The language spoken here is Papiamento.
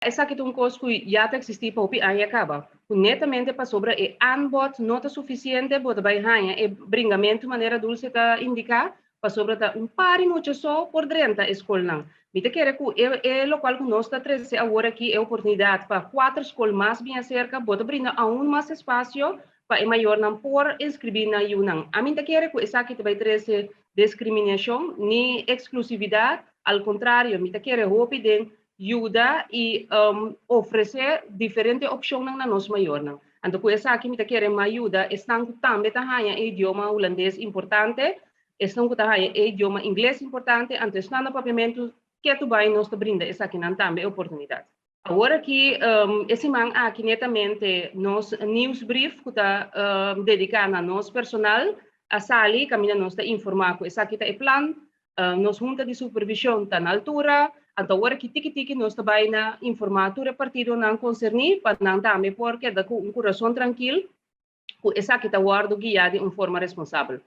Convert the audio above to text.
Esaki ta un kos ku ya ta eksistí pa hopi aña kaba, ku netamente pasobra e aanbod no ta sufisiente, bo ta bai haña e bringamentu manera Dulce ta indiká, pasobra ta un par di mucha so por drenta e skolnan. Mi ta kere ku e e lokual ku nos ta trese awor aki e oportunidat pa kuater skol mas bin aserka, bo ta brinda aun mas espasio pa e mayornan por inskribí nan yunan. Ami ta kere ku esaki ta bai trese diskriminashon ni eksklusividat, al kontrario, mi ta kere hopi den yuda i ofresé diferente opshonnan na nos mayornan. Anto ku esaki mi ta kere mas yuda esnan ku tambe ta haña e idioma hulandes importante, esnan ku ta haña e idioma ingles importante, anto esnan na papiamentu ketu bai nos ta brinda esakinan tambe e oportunidat. Awor aki e siman aki netamente nos nieuwsbrief ku ta dediká na nos personal a sali kaminda nos ta informá ku esaki ta e plan. Nos hunta di supervishon ta na altura, anto awor aki tiki tiki nos ta bai na informá tur e partidonan konserní pa nan tambe por keda ku un kurason trankil ku esaki ta wòrdu guiá di un forma responsabel.